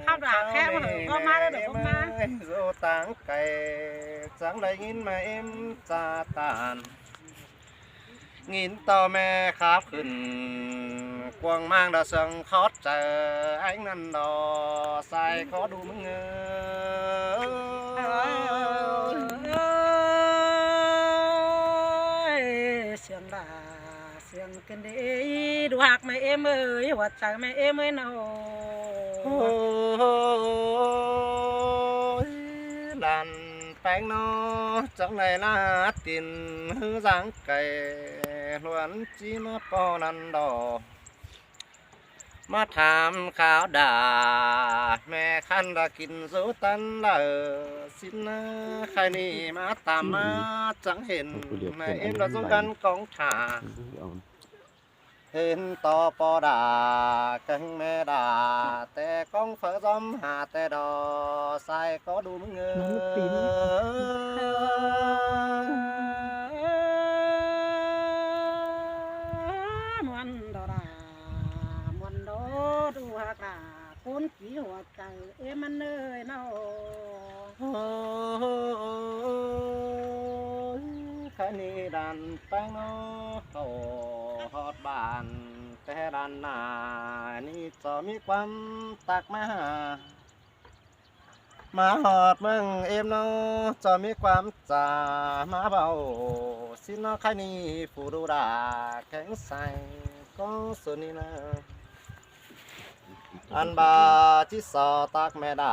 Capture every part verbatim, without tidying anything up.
Khắp đà khép hở, có má đó được không má? Dô táng cày, sáng đảy ꞌnghín ꞌmẹ ꞌếm ꞌchạ ꞌtan. ꞌNghín ꞌto ꞌme khắp khửn, cuông ꞌmáng đa sương khót chaư, ꞌéng ꞌnặn đo sai có đu ꞌmứng ơi. Ơi, sương đà sương kin đi, đu ꞌhặc ꞌmẹ ꞌếm ơi, ꞌhuột chaư ꞌmẹ ꞌếm ơi ꞌnọ. Ôi, ꞌlan ꞌpéng ꞌnọ, chắng đảy ꞌlạ tin ꞌhứ dáng cày, ꞌluôn ꞌchí ꞌmá ꞌpo ꞌnặn đo. ꞌMá tham kháo đà, ꞌme ꞌkhặn đa kin dú ꞌtăn đaư, ꞌsịn ꞌkhạy ꞌnị ꞌmá tam ꞌmá chắng hên, ꞌmẹ ꞌếm đa dú căn cóng thả. Hên ꞌto ꞌpo đà, căng ꞌme đà, té cóng phaư ꞌdóm hả té đo, sai có đu ꞌmứng ơi. ꞌMuôn đo đà, ꞌmuôn đo đu ꞌhặc đà, ꞌcốn kí ꞌhuột chaư ꞌếm ꞌmắn ơi ꞌnọ. Ôi, ꞌkhạy ꞌnị ꞌlan ꞌpéng ꞌnọ, khảu ꞌhọt bản té ꞌlan nả ꞌnị ꞌchọ ꞌmí ꞌquám ꞌtặc ꞌmá hả. ꞌMá ꞌhọt ꞌmướng ꞌếm ꞌnọ, ꞌchọ ꞌmí ꞌquám ꞌchạ ꞌmá báu. ꞌSịn ꞌnọ ꞌkhạy ꞌnị phủ đu đà kéng sai có sưn ꞌnị ꞌnớ. Ăn ꞌva ꞌchí so ꞌtặc ꞌme đà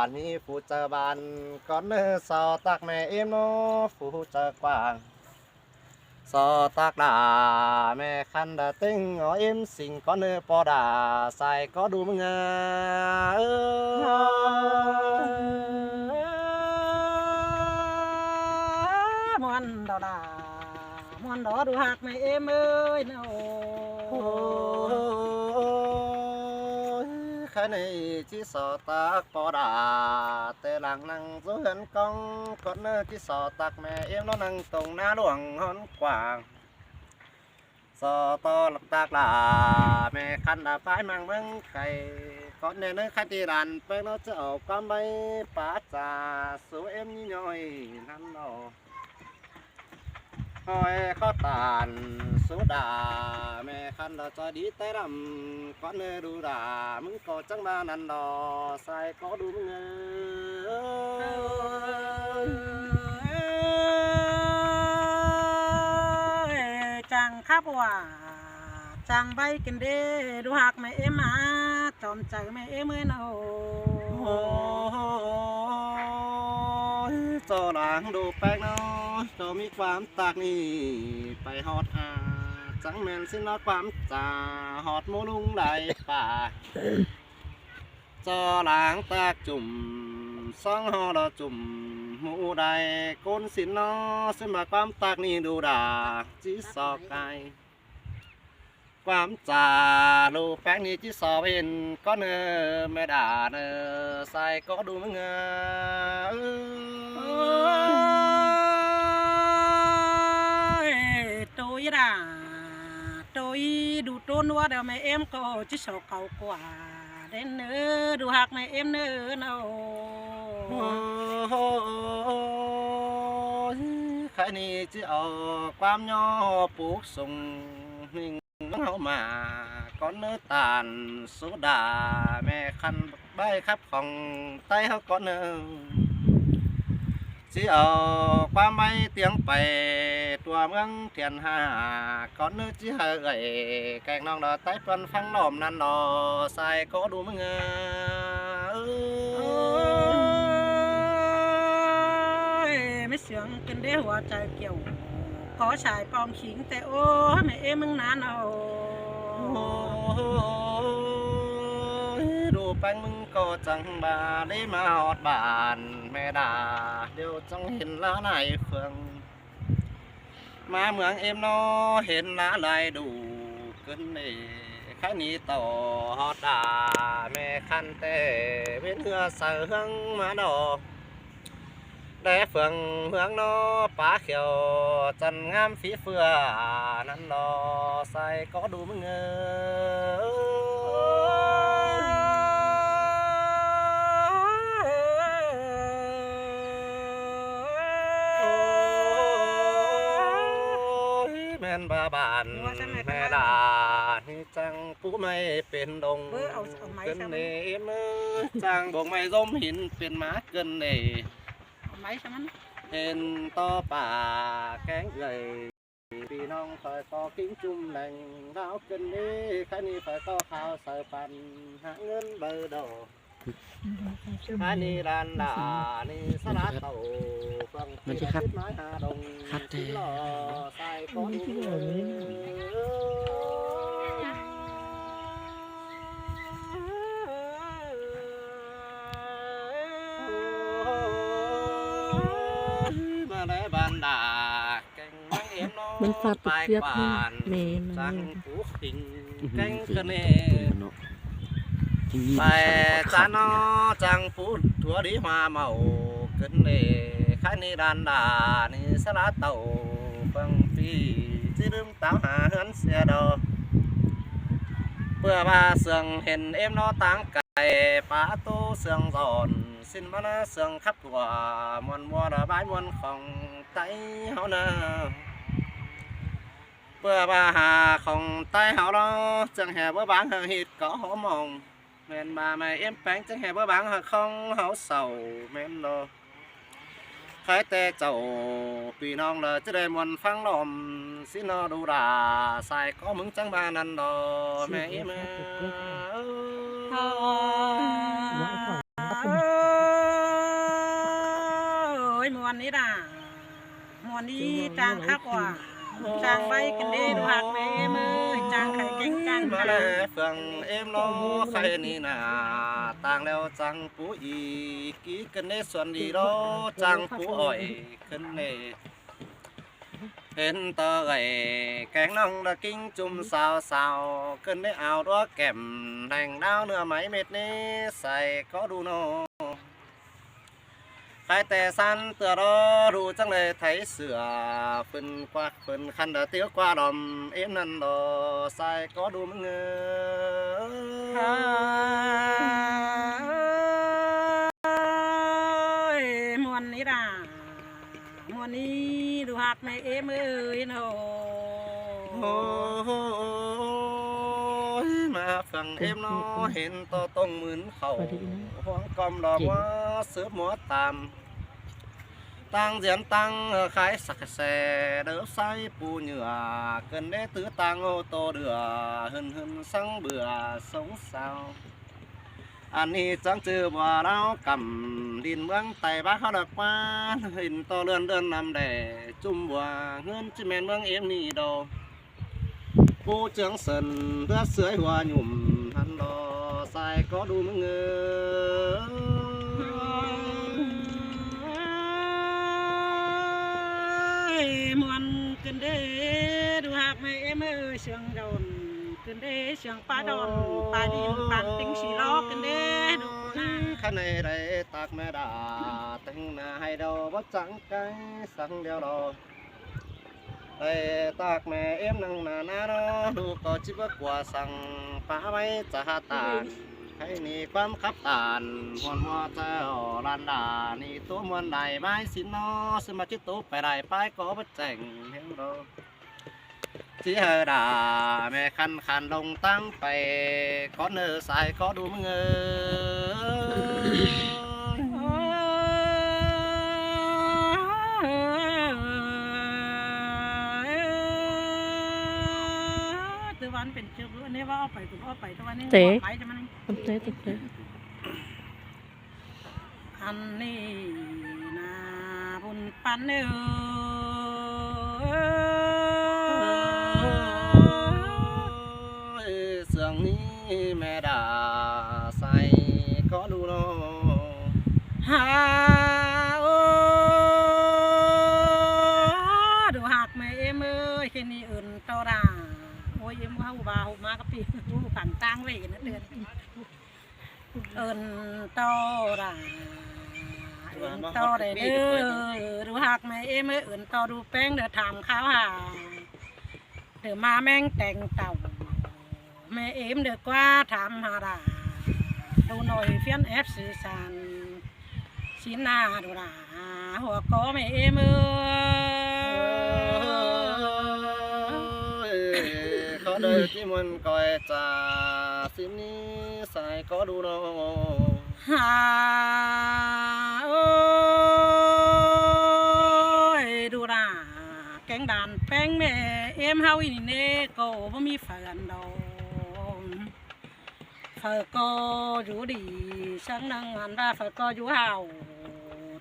ꞌnị phủ chaư bản, cón ꞌnớ so ꞌtặc ꞌme ꞌếm ꞌnọ phủ chaư quảng. So ꞌtặc đà ꞌme ꞌkhặn đa ꞌtếng ó ꞌếm sing, cón ꞌnớ ꞌpo đà sai có đu ꞌmứng ơi. ꞌMuôn đo đà, ꞌmuôn đo đu ꞌhặc ꞌmẹ ꞌếm ơi ꞌnọ. Ôi, ꞌkhạy ꞌnị ꞌchí so ꞌtặc ꞌpo đà, té lăng lăng dú ꞌhướn cóng, cón ꞌnớ ꞌchí so ꞌtặc ꞌmẹ ꞌếm ꞌnọ ꞌnăng tông ꞌná luông ꞌhón quảng. So ꞌtặc đà ꞌme ꞌkhặn đa pái ꞌmáng ꞌmướng cay, cón ꞌnớ ꞌnớ ꞌkhạy ꞌnị ꞌlan ꞌpéng ꞌnọ ꞌchớ au ꞌquám ꞌvạy pá ꞌchạ sú ꞌếm ꞌnị ꞌnọi ꞌnặn ꞌnọ. ꞌHọi khó ꞌtan sú đà ꞌme ꞌkhặn đa ꞌchoi đi té đăm, cón ꞌnớ đu đà ꞌmứng ꞌcọ chắng ꞌva ꞌnặn đo sai có đu ꞌmứng ơi. Ôi, chắng khắp ꞌva, chắng ꞌvạy kin đi, đu ꞌhặc ꞌmẹ ꞌếm ꞌmá, chom chaư ꞌmẹ ꞌếm ơi ꞌnọ. Ôi, ꞌchọ lăng đu ꞌpéng ꞌnọ, ꞌchọ ꞌmí ꞌquám ꞌtặc ꞌnị pay ꞌhọt hả, chắng ꞌmen ꞌsịn ꞌnọ ꞌquám ꞌchạ ꞌhọt ꞌmú ꞌlung đảy pả. ꞌChọ lăng ꞌtặc chum, song ꞌhó lo chum, ꞌmú đảy ꞌcốn ꞌsịn ꞌnọ, ꞌsịn ꞌva ꞌquám ꞌtặc ꞌnị đu đà ꞌchí so cai. ꞌQuám ꞌchạ đu ꞌpéng ꞌnị ꞌchí so ꞌvến, cón ꞌnớ ꞌme đà ꞌnớ sai có đu ꞌmứng ơi. Ôi, tôi đà, tôi đu trốn ꞌva đa ꞌme ꞌếm ꞌcọ ꞌchí so cáu ꞌquá. Đến ꞌnớ đu ꞌhặc ꞌmẹ ꞌếm ꞌnớ ꞌnọ. Ôi, ꞌkhạy ꞌnị ꞌchí au ꞌquám ꞌnhó púk sung ꞌnhính ꞌmướng ꞌháu ꞌmá, cón ꞌnớ ꞌtan sú đà ꞌme ꞌkhặn ꞌvạy khắp khong ꞌTáy ꞌháu cón ꞌnớ. ꞌChí au ꞌquám ꞌvạy tiếng pay tua ꞌmướng thiên hạ, cón ꞌnớ ꞌchí hảư ꞌlạy kéng ꞌnọng đa ꞌTáy ꞌpắn ꞌphắng ꞌlóm ꞌnặn lo sai có đu ꞌmứng ơi. Ôi, ꞌmí sương kin đé hua chaư kiẻo, có sai pom khính té ố ꞌmẹ ꞌếm ꞌmứng ꞌnặn ꞌnọ. Ôi, đu ꞌpéng ꞌmứng ꞌcọ chắng ꞌva đảy ꞌmá ꞌhọt bản ꞌme đà, điêu chắng hên ꞌlạ lai phường. ꞌMá ꞌmướng ꞌếm ꞌnọ hên ꞌlạ lai đủ cơn ê, ꞌkhạy ꞌnị ꞌtọ ꞌhọt đà ꞌme ꞌkhặn té ꞌvến ꞌhứa saư ꞌhướng ꞌmá đo. Đé phường ꞌmướng ꞌnọ pá khẻo chăn ngắm phí phưa ꞌnặn lo sai có đu ꞌmứng ơi. ꞌva bản ꞌmẹ đa ꞌnị chắng pú ꞌmạy pên đồng. Cơn ꞌnị ꞌếm ới chắng bông ꞌmạy ꞌdôm hin pên má cơn ꞌnị. Hên tó pả kéng ꞌgạy. ꞌPi ꞌnọng khỏi ꞌcọ ꞌkính ꞌchum leng đáo cơn ꞌnị, khái ꞌnị khỏi ꞌcọ kháo saư păn hák ꞌngớn baư đỏ. Khái ꞌnị đan đa ꞌnị sá đá tảu, phường ꞌpí đa sứt nói Hà Đông, khắt ꞌtẹ. Lỏ sai ꞌcọ ꞌnị. ꞌMá đé bản đa kéng ꞌmắn ꞌếm ꞌnọ. ꞌMắn phát trực tiếp ꞌnị, mẹ nó chắng pú khính kéng cơn ꞌnị. Pay chán ꞌnọ chắng pú thua đi hoa mảu cơn ꞌnị. Khái ꞌnị đan đa ꞌnị sá đá tảu, phường ꞌpí ꞌchí ꞌlứm táo hả ꞌhướn sia đo. ꞌPưa ꞌva sương hên ꞌếm ꞌnọ táng cai pá ꞌtố sương dọn, ꞌsịn ꞌmắn sương khắp thua muôn ꞌmua đa bái muôn khong ꞌTáy ꞌháu ꞌnớ. ꞌPưa ꞌva hả khong ꞌTáy ꞌháu ꞌnọ chắng hẻ báu báng hảư ꞌhịt ꞌcọ ꞌháu mong. ꞌMen ꞌva ꞌmạy ꞌếm ꞌpéng chắng hẻ báu báng hảư khong ꞌháu sảu ꞌmen ꞌnọ. Khái ꞌtẹ chảu ꞌpi ꞌnọng lỏ ꞌchí đảy muôn ꞌphắng lom ꞌsịn ꞌnọ đu đa sai ꞌcọ ꞌmứng chắng ꞌva ꞌnặn ꞌnọ ꞌmẹ ꞌếm ới. Ôi, muôn ꞌnị đa. Muôn ꞌnị chang khắp ꞌva. Chang ꞌvạy cơn ꞌnị đu ꞌhặc ꞌmẹ ꞌếm ới, chang khải kéng chang ꞌmá khải. Lé phường ꞌếm ꞌnọ khái ꞌnị nả, tang ꞌlẹo chang pú ꞌnị kí cơn ꞌnị suôn đi ꞌnọ, chang pú ỏi cơn ꞌnị. Hên tó ꞌgạy kéng ꞌnọng đa ꞌkính ꞌchum sao sao, cơn ꞌnị ao đúa kẻm, nẻng đáo ꞌnưa máy mết ꞌnị sai ꞌcọ đu ꞌnọ. Khái ꞌtẹ săn ꞌtưa ꞌnọ đu chắng đảy tháy sửa, phưn ꞌquá phưn khăn đa tiếu ꞌquá đom ꞌếm ꞌnặn ꞌnọ sai ꞌcọ đu ꞌmứng ới. Ôi, muôn ꞌnị đa. Muôn ꞌnị đu ꞌhặc ꞌmẹ ꞌếm ới ꞌnọ. Ôi, ꞌmá phường ꞌếm ꞌnọ hên tó tông mưn khảu, huống ꞌcóm đo ꞌmá sớp ꞌmá tam. Tang diến tang khái sặc se đớp sai pú nhựa, cơn ꞌnị tứ tang ô tô đửa, hưn hưn săng bửa sống sao. Ăn ꞌnị chắng ꞌchư bua ꞌláo căm, đin ꞌmướng ꞌTáy bác ꞌháu đa ꞌquá, hên tó ꞌlươn ꞌlươn năm đẻ, ꞌchum bua ꞌngớn ꞌchí ꞌmen ꞌmướng ꞌếm ꞌnị đô. Pú ꞌchướng sơn ꞌlứa sưới hua nhủm hăn đo sai ꞌcọ đu ꞌmứng ới. Ôi, muôn cơn ꞌnị đu ꞌhặc ꞌmẹ ꞌếm ới, sương đôn cơn ꞌnị sương pá đôn, pá đin pán têng sí lo cơn ꞌnị đu ꞌnạ. Khăn ꞌnị đảy tắc ꞌmẹ đa, têng ꞌnạ ꞌhại đo báu chắng cái săng điêu lo. Ê, tắc ꞌmẹ ꞌếm ꞌnăng ꞌnạ ꞌnạ ꞌnọ, đu ꞌcọ ꞌchí báu ꞌquá săng pá ꞌvạy chả ꞌtán. Khái ꞌnị ꞌquám khắp ꞌtán, muôn ꞌmua ꞌchớ ꞌlăn đa ꞌnị ꞌtố muôn đảy ꞌmái sín ꞌnọ, ꞌsứ ꞌmá ꞌchí ꞌtố pay đảy pái ꞌcọ báu chẻng hiêm đô. ꞌChí hảư đa ꞌmẹ khăn khăn lông táng pay, cón ꞌnị sai ꞌcọ đu ꞌmứng ới. Tư vấn pên ꞌchư búa ꞌnị ꞌva au pay, ꞌcọ au pay, tư vấn ꞌnị ꞌtẹ. Au pay cho ꞌmắn. Tâm ꞌtẹ, tâm ꞌtẹ. Ăn ꞌnị ꞌnạ bun păn ới. Sương ꞌnị ꞌmẹ đa sai ꞌcọ đu ꞌnọ. Ha, ơ, đu ꞌhặc ꞌmẹ ꞌếm ới, khên ꞌnị ưn ꞌto đa. Ôi, ꞌếm ꞌva ꞌhụ ꞌva ꞌhụ ꞌmá cá pi, ꞌhụ khăn ꞌtáng ꞌvạy ꞌnớ ꞌtưa. Ưn ꞌto đa, ưn ꞌto đảy đơ, đu ꞌhặc ꞌmẹ ꞌếm ới, ưn ꞌto đu ꞌpéng đơ tham kháo hả. Đơ ꞌmá ꞌmeng teng tảu, ꞌmẹ ꞌếm đơ ꞌquá tham hả đa. Đu ꞌnọi phiến ép sư sàn, sín hả đu đa, hua ꞌcọ ꞌmẹ ꞌếm ới. Đảy ꞌchí ꞌmuôn ꞌcoi ꞌchạ ꞌsịn ꞌnị sai ꞌcọ đu ꞌnớ. Ha, ôi, đu đa, kéng đan ꞌpéng ꞌmẹ ꞌếm ꞌháu ꞌnị ꞌnớ ꞌcọ báu ꞌmí phaư ăn đaư. Phaư ꞌcọ dú đi, săng ꞌnăng ăn ꞌva phaư ꞌcọ dú hảu.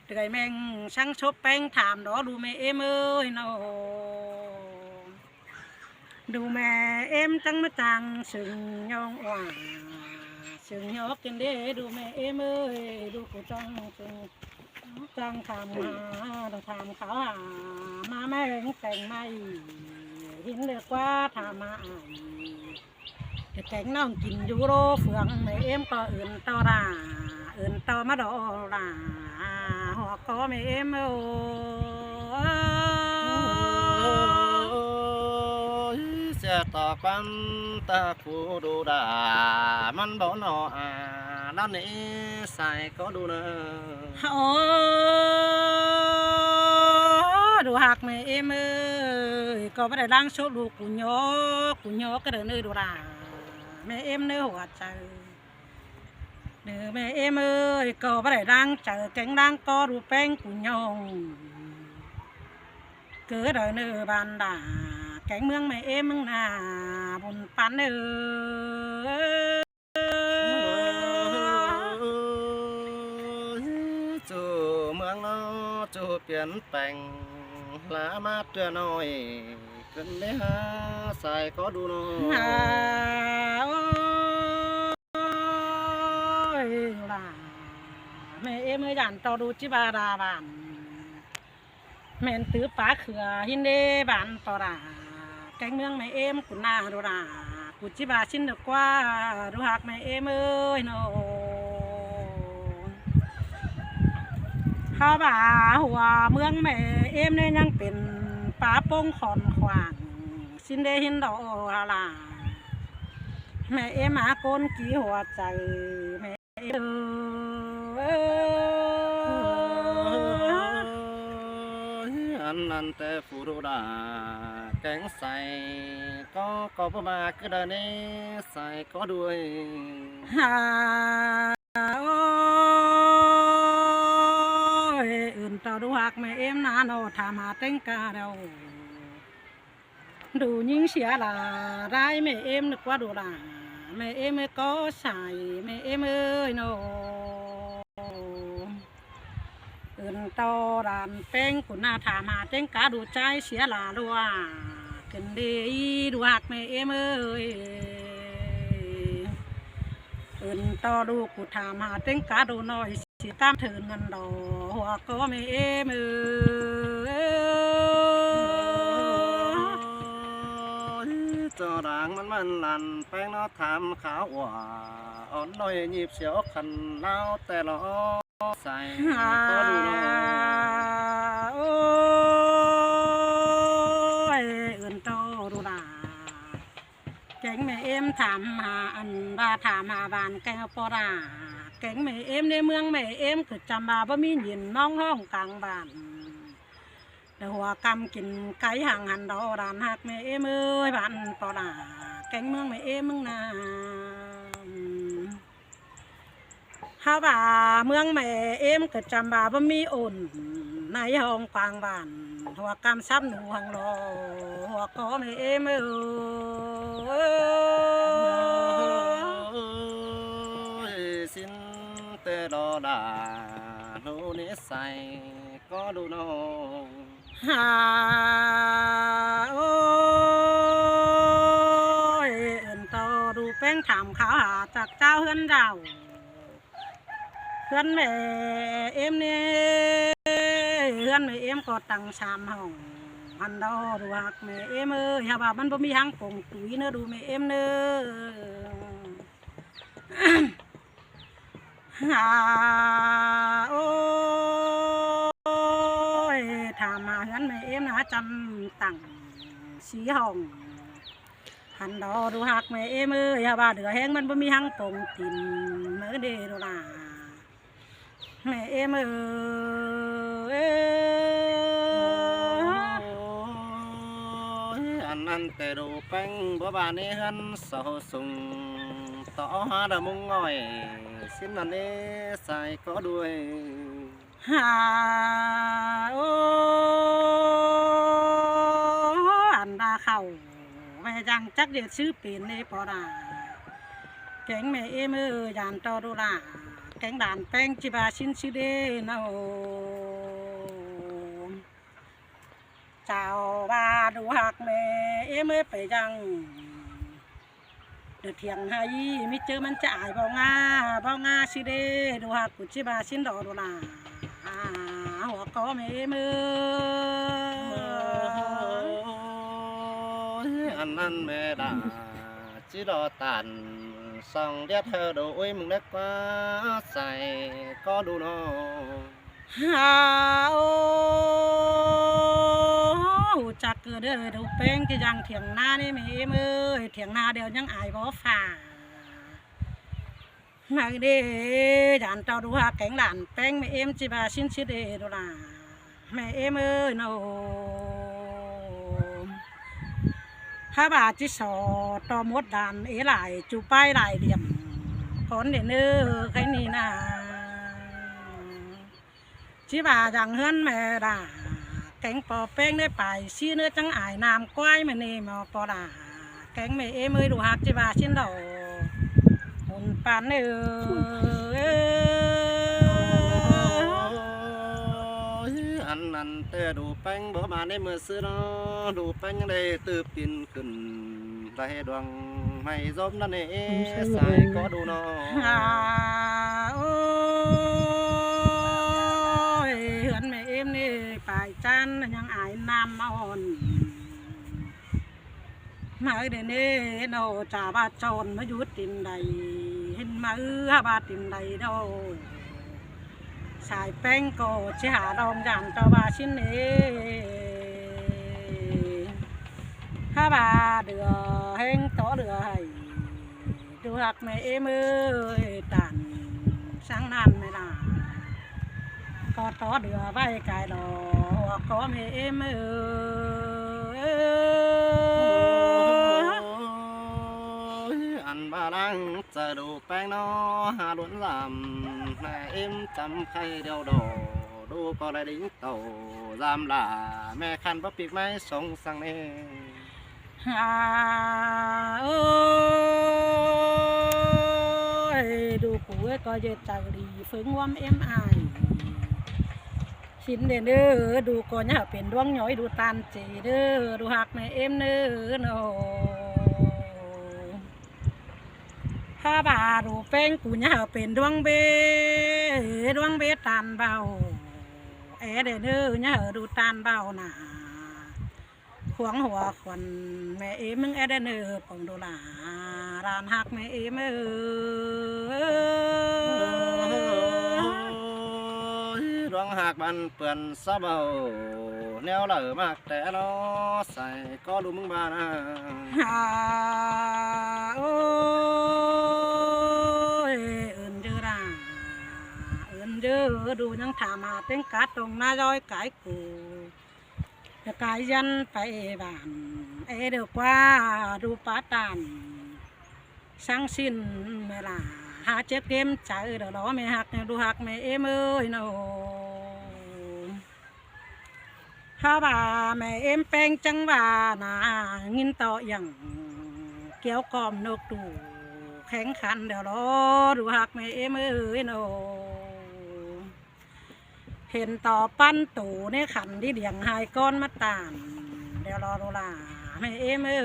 Tưới ꞌmẹng săng sốp ꞌpéng tham đó đu ꞌmẹ ꞌếm ơi ꞌnớ. Đu ꞌmẹ ꞌếm chắng ꞌmá chang sưng ꞌnhọng ꞌwa, sưng ꞌnhọng kin đế đu ꞌmẹ ꞌếm ơi, đu ꞌcọ chắng sưng chắng tham hả, tham kháo hả, ꞌmá ꞌmẹ ꞌhếng teng ꞌmá ꞌnị, ꞌhịn ꞌlẹo ꞌquá tham hả ải. Kéng ꞌnọng kin dú đô phướng ꞌmẹ ꞌếm ꞌcọ ứn ꞌto đa, ứn ꞌto ꞌmá đó đa, hua ꞌcọ ꞌmẹ ꞌếm ơi. Ôi, sia ꞌtọ ꞌquám ta phủ đu đa, ꞌmắn báu ꞌnọ a, ꞌnặn ꞌnị sai ꞌcọ đu ꞌnớ. Ôi, đu ꞌhặc ꞌmẹ ꞌếm ơi, ꞌcọ báu đảy ꞌláng sốp đu cu ꞌnhó, cu ꞌnhó cá đaư ꞌnớ đu đa. ꞌMẹ ꞌếm ꞌnớ hua chaư. Đu ꞌmẹ ꞌếm ơi, ꞌcọ báu đảy ꞌláng chaư, kéng ꞌláng ꞌcọ đu ꞌpéng cu ꞌnhó. Cứ đaư ꞌnớ ban đa, kéng ꞌmướng ꞌmẹ ꞌếm ꞌmướng ꞌna, bun păn ơi. Ôi, ꞌchu ꞌmướng ꞌnớ ꞌchu piến peng, ꞌlạ ꞌmá ꞌtưa ꞌnọi, kin đế hả sai ꞌcọ đu ꞌnớ. Ha, ôi, đu đa, ꞌmẹ ꞌếm ơi, dản ꞌto đu ꞌchí ꞌva đa bản. ꞌMẹn tứ pá khưa ꞌhịn đế bản ꞌto đa. Kéng ꞌmướng ꞌmẹ ꞌếm cu ꞌna đu đa. Cu ꞌchí ꞌva ꞌsịn đu ꞌquá, đu ꞌhặc ꞌmẹ ꞌếm ơi ꞌnớ. Hảư ꞌva hua ꞌmướng ꞌmẹ ꞌếm ꞌnớ ꞌnhắng pên pá ꞌpông khỏn khoang. ꞌSịn đế ꞌhịn đó hả ꞌla. ꞌMẹ ꞌếm ꞌmá ꞌcốn kí hua chaư ꞌmẹ ơi. Ăn ăn ꞌtẹ phủ đu đa, kéng sai ꞌcọ ꞌcọ báu ꞌmá cứ đaư ꞌnớ sai ꞌcọ đu ơi. Ha, ôi, ứn ꞌto đu ꞌhặc ꞌmẹ ꞌếm ꞌna ꞌnọ tham hả ꞌtếng cá đaư. Đu ꞌnhính sia ꞌla, ꞌlái ꞌmẹ ꞌếm ꞌnớ ꞌquá đu đa. ꞌMẹ ꞌếm ơi ꞌcọ sai, ꞌmẹ ꞌếm ơi ꞌnớ. Ứn ꞌto đan ꞌpéng cu ꞌna tham hả ꞌtếng cá đu ꞌchái sia ꞌla ꞌlua. Kin đế đu ꞌhặc ꞌmẹ ꞌếm ơi. Ứn ꞌto đu cu tham hả ꞌtếng cá đu ꞌnọi. Sia tam thưn ăn đó, hua ꞌcọ ꞌmẹ ꞌếm ơi. Ôi, ꞌchọ đang ꞌmắn ꞌmắn lăn ꞌpéng ꞌnọ tham kháo ꞌwa, ón ꞌnọi nhịp sia ốc khăn ꞌláo ꞌtẹ lo sai ꞌcọ đu ꞌnớ. Ôi, ứn ꞌto đu đa. Kéng ꞌmẹ ꞌếm tham hả ăn ꞌva tham hả bản kéng ꞌpo đa. Kéng ꞌmẹ ꞌếm đế ꞌmướng ꞌmẹ ꞌếm ꞌcọ chăm ꞌva báu ꞌmí ꞌnhín ꞌmóng ꞌhóng cang bản. Đa hua ꞌcắm kin cáy hăng hẳn đó đan ꞌhặc ꞌmẹ ꞌếm ơi bản ꞌpo đa. Kéng ꞌmướng ꞌmẹ ꞌếm ꞌmướng ꞌna. Hảư ꞌva ꞌmướng ꞌmẹ ꞌếm ꞌcọ chăm ꞌva báu ꞌmí ôn ꞌnái ꞌhóng quang bản. Hua ꞌcắm sắp nụ hăng lo, hua ꞌcọ ꞌmẹ ꞌếm ơi. Ôi, ꞌsịn ꞌtẹ lo đa, ꞌnụ ꞌnị sai ꞌcọ đu ꞌnớ. Ha, ôi, ứn ꞌto đu ꞌpéng tham kháo hả chặc cháo ꞌhướn dao. ꞌHướn ꞌmẹ ꞌếm ꞌnớ, ꞌhướn ꞌmẹ ꞌếm ꞌcọ tăng sam hỏng. Hăn đó đu ꞌhặc ꞌmẹ ꞌếm ơi, hảư ꞌva ꞌmắn báu ꞌmí háng pông tui ꞌnớ đu ꞌmẹ ꞌếm ꞌnớ. Ha, ôi, tham hả ꞌhướn ꞌmẹ ꞌếm ꞌna chăm tăng sí hỏng. Hăn đó đu ꞌhặc ꞌmẹ ꞌếm ơi, hảư ꞌva đưa ꞌhéng ꞌmắn báu ꞌmí háng pông tin ꞌmớ đê đu đa. ꞌMẹ ꞌếm ơi. Ôi, ăn ăn Té đu ꞌpéng báu ba ꞌnị ꞌhướn sổ sung, tó ha đa ꞌmung ꞌngọi, ꞌsịn ꞌnặn ꞌnị sai ꞌcọ đuôi. Ha, ô, ăn đa khảu, ꞌme dăng chắc ꞌdệt ꞌsứ pên ꞌnị ꞌpo đa. Kéng ꞌme ꞌếm ới, dản ꞌto đu la, kéng đản ꞌpéng ꞌchí ba ꞌsịn ꞌsứ đê ꞌnớ. Chảu ꞌva đu ꞌhặc ꞌme ꞌếm ới pay dăng. Đa thiêng ha ꞌmí ꞌchớ ꞌmắn ꞌchí ai báu ꞌngá, báu ꞌngá ꞌsứ đê, đu ꞌhặc ꞌcọ ꞌchí ba ꞌsịn đo đu la. Hua ꞌcọ ꞌme ꞌếm ới. Ôi, ăn ꞌnặn ꞌme đa ꞌchí đo tản, song điết ꞌhơ đu ꞌuối ꞌmứng đéc ꞌquá sai ꞌcọ đu ꞌnớ. Ha, ô, ꞌhụ chắc ꞌcọ đu ꞌpéng ꞌchí dăng thiêng ꞌna ꞌnị ꞌme ꞌếm ới, thiêng ꞌna điêu ꞌnhắng ai báu pha. ꞌMắn đê dản ꞌto đu ꞌhặc kéng đản ꞌpéng ꞌme ꞌếm ꞌchí ba ꞌsịn ꞌsứ đê đu la. ꞌMe ꞌếm ới ꞌnớ. Ha ba ꞌchí so ꞌto mốt đản ế lai ꞌchu ꞌpái lai điểm. Cón đê ꞌnớ khay ꞌnị ꞌna. ꞌChí ba dăng ꞌhướn ꞌme đa, kéng ꞌpo ꞌpéng đé pay ꞌsứ ꞌnớ chắng ai ꞌnặm ꞌquái ꞌme ꞌnị ꞌmo ꞌpo đa. Kéng ꞌme ꞌếm ới đu ꞌhặc ꞌchí ba ꞌsịn đo. Hôn pán ꞌnớ. Ôi, ăn ꞌnặn té đu ꞌpéng báu ba ꞌnị ꞌmưa ꞌsứ ꞌnớ, đu ꞌpéng đảy ꞌtứ pên khửn, đảy đuang ꞌmạy ꞌdóm ꞌnặn ꞌnị sai ꞌcọ đu ꞌnớ. Ha, ôi, ꞌhướn ꞌme ꞌếm ꞌnị pay ꞌchăn ꞌnhắng ai ꞌnặm ꞌmá ón. ꞌMá ới đê ꞌnị ꞌnớ, chả ba chon ꞌmá dú tin đảy, hên ꞌmá ứ ha ba tin đảy đo. Sai ꞌpéng ꞌcọ ꞌchí ha đong dản ꞌto ba ꞌsịn ꞌnị. Ha ba đưa ꞌhéng tó đưa hảy. Đu ꞌhặc ꞌme ꞌếm ới, tản sáng ꞌnặn ꞌme đa. ꞌCọ tó đưa ꞌvạy cai lo, hua ꞌcọ ꞌme ꞌếm ới. Ôi, ăn ba lăng chaư đu ꞌpéng ꞌnớ, ha ꞌluốn dăm, ꞌme ꞌếm chăm khay điêu đo, đu ꞌcọ lai đính tàu, dăm lả, ꞌme khăn báu pik ꞌmái sống săng ꞌnị. Ha, ôi, đu ꞌcọ ới ꞌcọ ꞌdệt chaư đi, ꞌphớng ꞌhuôm ꞌếm ai. ꞌSịn đê ꞌnớ, đu ꞌcọ ꞌnhá pên ꞌluống ꞌnhói đu ꞌtan chế ꞌnớ, đu ꞌhặc ꞌme ꞌếm ꞌnớ ꞌnớ. Ha ba đu ꞌpéng ꞌcọ ꞌnhá pên ꞌluống bê, ꞌluống bê ꞌtan báu. É đê ꞌnớ ꞌnhá đu ꞌtan báu ꞌna. Khuống hua khuôn ꞌme ꞌếm ꞌmứng é đê ꞌnớ pông đu la, đản ꞌhặc ꞌme ꞌếm ới. Ôi, ꞌluống ꞌhặc băn pươn sa báu, ꞌnéo lả ꞌmặc té ꞌnớ, sai ꞌcọ đu ꞌmứng ba ꞌna. Ha, ôi, ưn ꞌdứa đa, ưn ꞌdứa đu ꞌnhắng tham ha ꞌtếng cá tông ꞌná ꞌdói cái củ. Cá dăn pay bản, é đơ ꞌquá đu pá tản. Sáng ꞌsịn ꞌme lả, ha chếp kém chaư đa lo ꞌme ꞌhặc, đu ꞌhặc ꞌme ꞌếm ới ꞌnớ. Ha ba ꞌme ꞌếm ꞌpéng chắng ba ꞌna, ꞌnghín ꞌto yẳng, kéo kom ꞌnộc tủ, khéng khăn đa lo, đu ꞌhặc ꞌme ꞌếm ới ꞌnớ. Hên ꞌto ꞌpắn tủ ꞌnê khăn đi điêng hai con ꞌmá tản, đeo lo đô la ꞌme ꞌếm ới.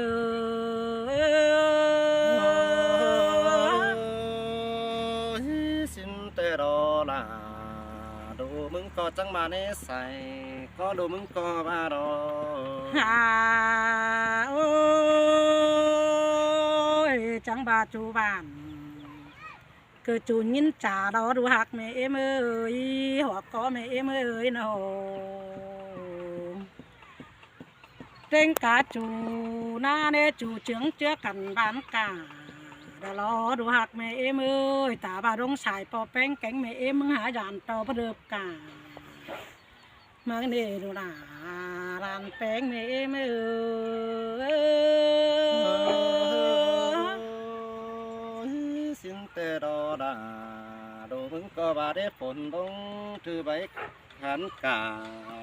ꞌSịn té đô la, đu ꞌmứng ꞌcọ chắng ba ꞌnê sai, ꞌcọ đu ꞌmứng ꞌcọ ba đô. Ha, ôi, chắng ba ꞌchu bản. ꞌCọ ꞌchu ꞌnghín chả đô đu ꞌhặc ꞌme ꞌếm ới, hua ꞌcọ ꞌme ꞌếm ới ꞌnớ. ꞌTếng cá ꞌchu ꞌna ꞌnê ꞌchu ꞌchướng ꞌchứa căn bản cả. Đa lo đu ꞌhặc ꞌme ꞌếm ới, ta ba đống sai ꞌpo ꞌpéng kéng ꞌme ꞌếm ꞌmứng hả dản ꞌto báu đớp cả. ꞌMá ꞌnê đu đa. Làn péng ꞌmẹ ꞌếm ơi. Ôi, xin tê đo đà, đồ mứng có bà đế phốn bông thư báy khán cả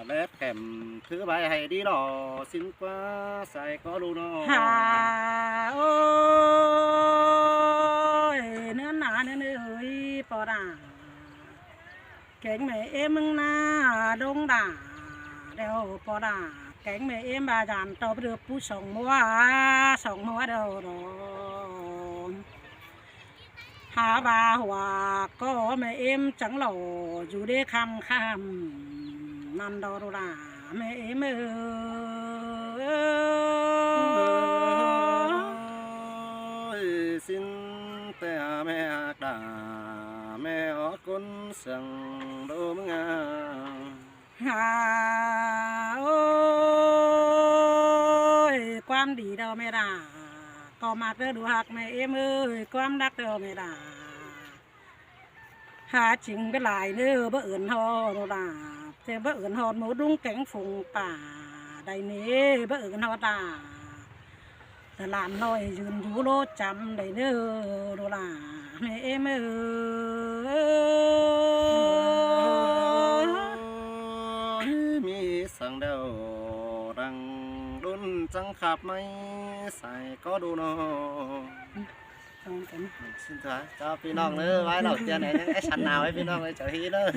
lét kèm thư báy hay đi đỏ xin qua sai có đu nó. Hà ơi, nữa nà nữa ơi, pò đà. Kéng ꞌmẹ ꞌếm ꞌmứng ꞌná đống đà, đeo pò đà. Kéng ꞌmẹ ꞌếm ba dàn tau bơ được pú sỏng mua, sỏng mua đeo đó. Hả ba hua có ꞌmẹ ꞌếm chắng lỏ, dù đế khăm khăm, năn đó đô đà, ꞌmẹ ꞌếm ơi. Ôi, xin tê ꞌmẹ hạc đà, ꞌmẹ ó cốn sương đô mứng à. Hà ơi, ꞌquám đi đô ꞌmẹ đà, có mạc đơ đu hạc ꞌmẹ ꞌếm ơi, ꞌquám đắc đô ꞌmẹ đà. Hả chính báu lai ꞌnớ báu ứn ꞌhọt đô đà, ꞌtẹ báu ứn ꞌhọt mô đung kéng phung pả, đảy ꞌnị báu ứn ꞌhọt đà. Tơ làn ꞌnọi dưn dú lô chăm đảy ꞌnớ đô đà, ꞌmẹ ꞌếm ơi. Ôi, ꞌmí săng đeo đăng đốn chắng khắp ꞌmạy sai có đu nó. Xin chào, chào ꞌpi ꞌnọng ꞌnớ, bái đầu tiên này, những cái sẵn nào ấy ꞌpi ꞌnọng ꞌnớ, chào hí ꞌnớ.